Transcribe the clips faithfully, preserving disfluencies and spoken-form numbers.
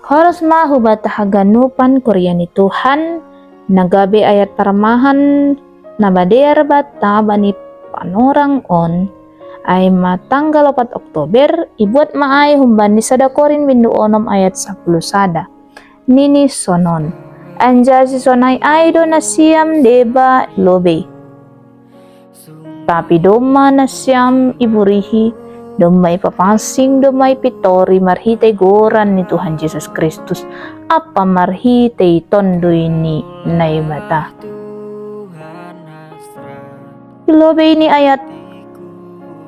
Horas ma hubata haganupan kuria ni Tuhan, na gabe ayat parmahan na madear banta bani panorang on, ai ma tanggal opat Oktober, ibuat ma ai humbani sada Korin bindu onom ayat sapuluh sada. Nini sonon. Anjaha sisonai ai do nasiam deba lobei. Tapi domma nasiam iburihi, domma ipapansing, domma ipintori marhitei goran ni Tuhan Jesus Kristus, ampa marhitei Tonduy ni Naibata. Lobei ni ayat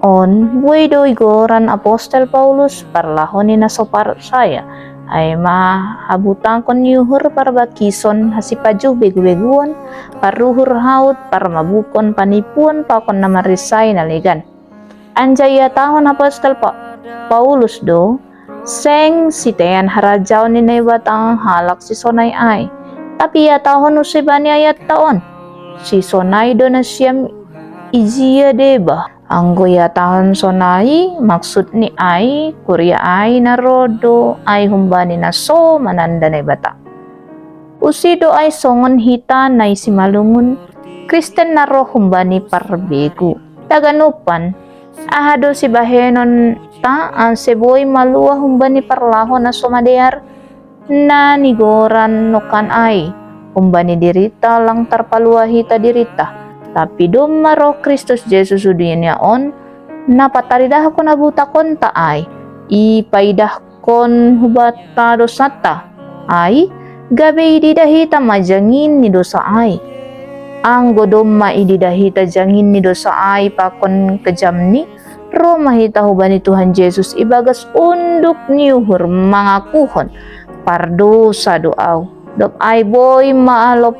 on, boi do igoran apostel Paulus parlahou ni na so parsaya, ai ma habutangkon ni uhur, parbakison, hasipajuh, begubeguon, paruhur haut, parmabukon, panipuon, pakon na marisai na legan. Anjaha ihatahon apostel Pa-, Paulus do, seng sitean harajaon ni Naibata halak sisonai ai. Tapi ihatahon use bani ayatta on, sisonai do nasiam ijia deba. Anggo ihatahon sonai, maksudni ai, kuria ai na ro do ai humbani na so mananda Naibata. Use do ai songon hita na i Simalungun, Kristen na ro humbani parbegu. Taganupan, aha do sibahenonta ase boi maluah humbani parlahou na so madear na nigoran nongkan ai? Humbani dirita lang tarpaluah hita dirita, tapi domma roh Kristus Jesus hu dunia on, na pataridahkon habutakonta ai, ipaidahkon hubanta dosanta ai, gabe ididah hita ma jangin ni dosa ai. Anggo domma ididah hita jangin ni dosa ai pakon kejamni, ro ma hita hubani Tuhan Jesus ibagas unduk ni uhur mangakuhon, pardosa do au. Dob ai boi ma alop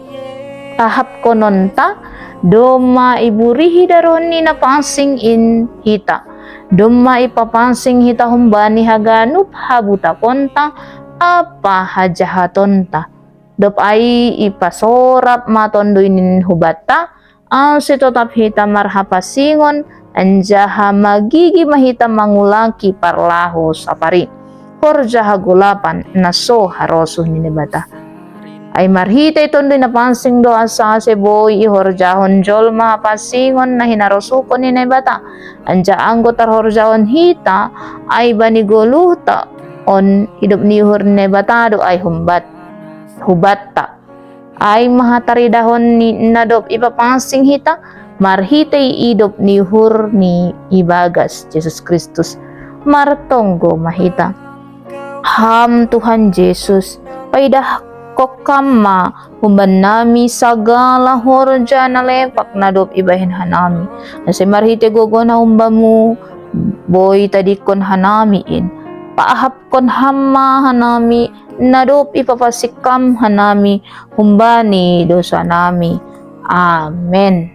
ahapkononta, domma iburihi darohni na pansing in hita. Domma ipapansing hita humbani haganup habutakonta ampa hajahatonta. Dob ai ipasorap ma Tonduy ni hubanta, ase totap hita marhapansingon, anjaha magigi ma hita mangulaki parlahou sapari. Horja hagolapan na so harosuh ni Naibata. Ai marhitei Tonduy na pansing do asa ase boi ihorjahon jolma hapansingon na hinarosuhkon ni Naibata. Anjaha anggo tarhorjahon hita, ai bani goluhta on idop ni uhur ni Naibata do ai humbat-, hubanta. Ai ma hataridahon ni na dob ipapansing hita, marhitei idop ni uhur ni ibagas Jesus Kristus. Martonggo ma hita. Ham Tuhan Jesus, paidahkon Ham ma humbannami sagala horja na lempak na dob ibahen hanami. Ase marhitei gogohna humbamu, boi tadingkon hanami in. Paahapkon Ham ma hanami, na dob ipapansing Ham hanami humbani dosanami. Amen.